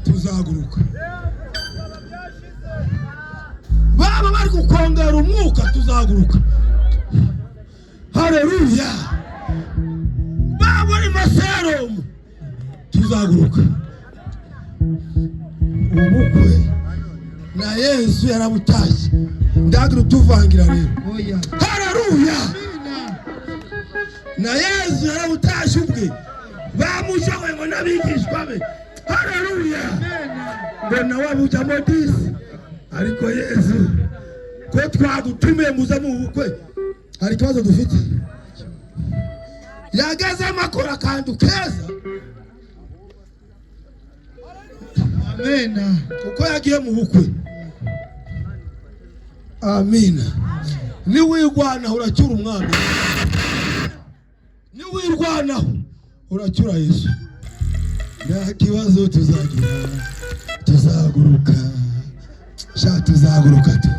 Tuzaguruka. Baba bari gukongera umwuka, tuzaguruka. Haleluya! Baba bari maserumu, tuzaguruka. Ubukwe na Yesu yarabutashye, ndagira utuvangira rero. Oya. Haleluya! Amina. Na Yesu yarabutashye ubwe, bamushoboye ngo n'abigishwa be. Haleluya! Amena. Ngo nawe abujyamo disi. Ariko Yesu, ko twagutumiye muze mu bukwe, hari ikibazo dufite? Yagezemo akora akantu keza. Amena. Kuko yagiye mu bukwe. Amina. Niwirwanaho uracyura umwami, niwirwanaho uracyura Yesu. Nta kibazo tuzagira, tuzaguruka sha, tuzaguruka tu.